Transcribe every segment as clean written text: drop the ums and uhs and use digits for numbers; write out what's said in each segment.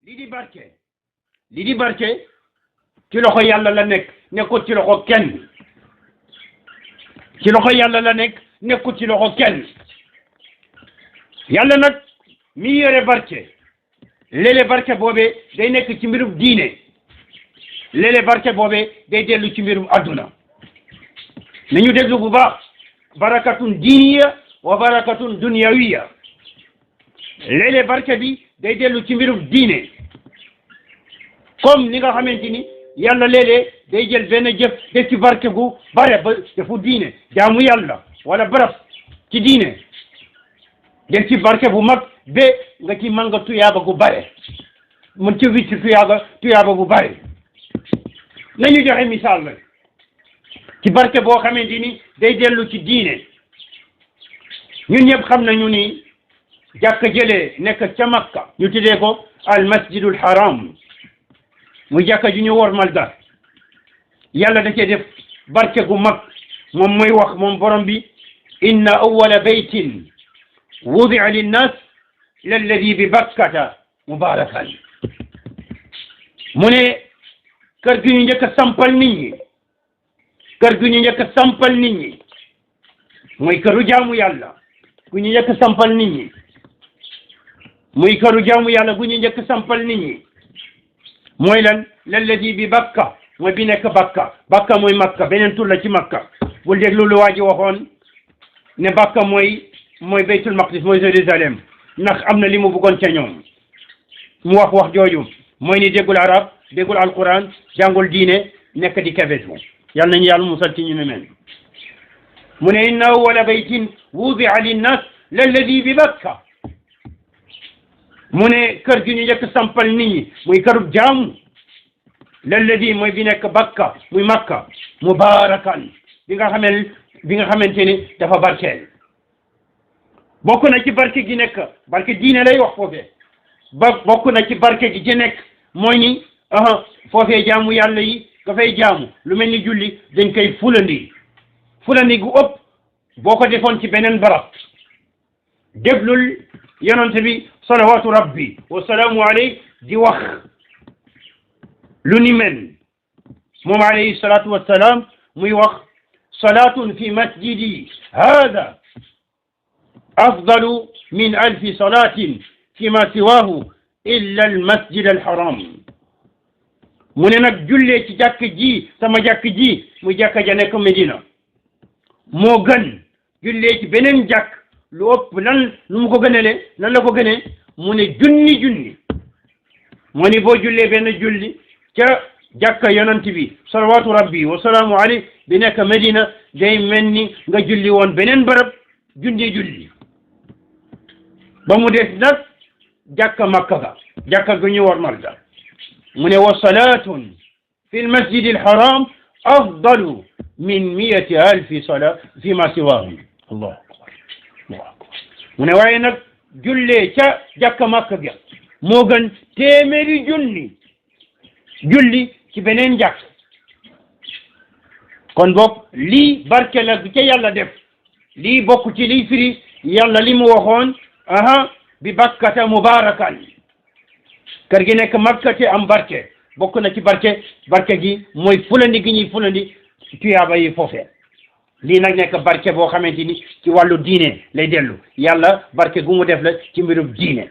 lii di barke ci loxo yàlla la nekk nekkul ci loxo kenn ci loxo yàlla la nekk nekkul ci loxo kenn yàlla nag mi yore barke léeg-léeg barke boobee day nekk ci mbirum diine léeg-léeg barke boobee day dellu ci mbirum adduna nañu déglu bu baax barakatun diiniya wa barakatun dunyawiya léeg-léeg barke bi day dellu ci mbirum diine comme ni nga xamante ni yàlla léeg-léeg day jël benn jëf def ci barke gu bare ba defu diine jaamu yàlla wala barab ci diine def ci barke bu mag ba nga ci mën nga tuyaaba gu bare mën ci wicc tuyaaba bu bare nañu joxe misaal la ci barke boo xamante ni day dellu ci diine ñun ñëpp xam nañu ni jàkka jëlee nekk ca Makka ñu tuddee ko al masjidul haram muy jàkka ju ñu wormal ga yàlla da cee def barke gu mag moom mooy wax moom borom bi inna awwala baytin wudi'a linnas lalladi bi bakkata mubarakan mu ne kër gi ñu njëkk a sampal nit ñi kër gi ñu njëkk a sampal nit ñi mooy këru jaamu yàlla gu ñu njëkk a sampal nit ñi muy këru jaamu yàlla gu ñu njëkk a sampal nit ñi mooy lan lalladi bi bakka mooy bi nekk bakka mooy makka beneen tur la ci makka bul déglu lu waa ji waxoon ne bakka mooy baytul maqdis mooy Jérusalem ndax am na li mu bëggoon ca ñoom mu wax jooju mooy ni déggul arab déggul alquran jàngul diine nekk di kefetu yàlla nañu yàlla musal ci ñu ne mel mu ne inna awwala baytin wudi'a linnas lalladi bi bakka mu ne kër gi ñu njëkk sampal nit ñi muy kërub jaamu lalladi mooy bi nekk bakka muy makka mubarakan bi nga xamante ni dafa barkeel bokk na ci barke gi nekk barke diine lay wax foofee bokk na ci barke gi ci nekk mooy ni foofee jaamu yàlla yi nga fay jaamu lu mel ni julli dañ koy fulandi gu ëpp boo ko defoon ci beneen barab déglul yonent bi salawatu rabbi wa salaamu alayhi di wax lu ni mel moom alayhi salatu wassalam muy wax salatun fi masjidi hada afdalu min alfi salatin fi ma siwahu illa al masjid al haram mu ne nag jullee ci jàkk ji sama jàkk ji muy jàkka ja nekk Medina moo gën jullee ci beneen jàkk lu ëpp lan lu mu ko gënalee lan la ko gënee mu ne junni mu ne boo jullee benn julli ca jàkka yonent bi salawatu rabbi wa salaamu alayhi bi nekk Medina day mel ni nga julli woon beneen barab julli ba mu des nag jàkka Makka ga jàkka gu ñu wormal ga mu ne wa salatun fi l masjid al haram afdalu min 100,000 sala fi ma siwahu allah mu ne waaye nag jullee ca jàkka Makka ga moo gën téeméeri julli ci beneen jàkk kon bokk lii barke la ca yàlla def lii bokk ci lii firi yàlla li mu waxoon bi bakkata mubarakan kër gi nekk Makka te am barke bokk na ci barke gi mooy fulandi gi ñuy fulandi tuyaaba yi foofee lii nag nekk barke boo xamante ni ci wàllu diine lay dellu yàlla barke gu mu def la ci mbirum diine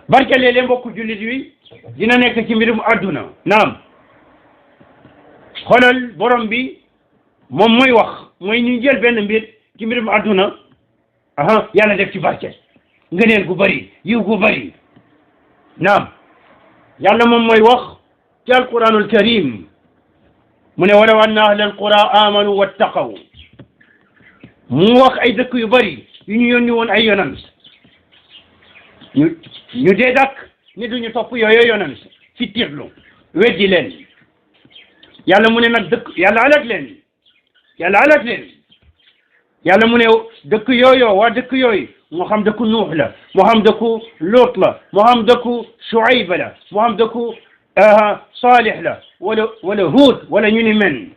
barke léeg-léeg mbokku jullit yi dina nekk ci mbirum adduna naam xoolal borom bi moom mooy wax mooy ñu jël benn mbir ci mbirum adduna yàlla def ci barke ngëneel gu bari yiw gu bari naam yàlla moom mooy wax ci alquranul karim mu ne walaw anna ahlal qura amanu wattaqaw mu wax ay dëkk yu bari yu ñu yónni woon ay yonant ñu dee dakk ni duñu topp yooyu yonant fi tirlu weddi leen yàlla mu ne nag dëkk yàlla alak leen yàlla mu ne dëkk yooyu waa dëkk yooyu moo xam dëkku Nuux la moo xam dëkku Luut la moo xam dëkku Shuayb la moo xam dëkku Saalih la wala Huud wala ñu ni men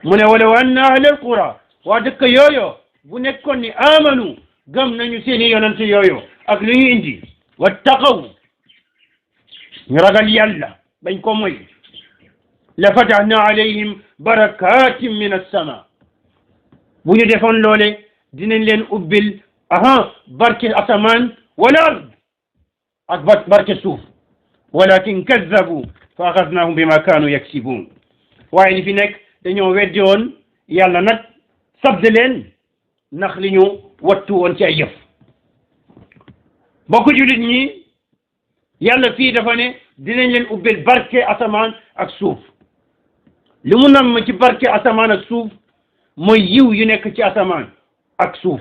mu ne walaw anna ahlal qura waa dëkk yooyu bu nekkoon ni amanu gëm nañu seeni yonent yooyu ak li ñu indi wattaqaw ñu ragal yàlla bañ ko moy la fatahna alayhim barakatin min as-sama bu ñu defoon loole dinañ leen ubbil barke asamaan wal ard ak barke suuf walakin kazzabu fa axadnahum bima kaanu yaksibun waaye li fi nekk dañoo weddi woon yàlla nag sabde leen ndax li ñu wattu woon ci ay yëf bokk julit ñi yàlla fii dafa ne dinañ leen ubbil barke asamaan ak suuf li mu namm ci barke asamaan ak suuf mooy yiw yu nekk ci asamaan ak suuf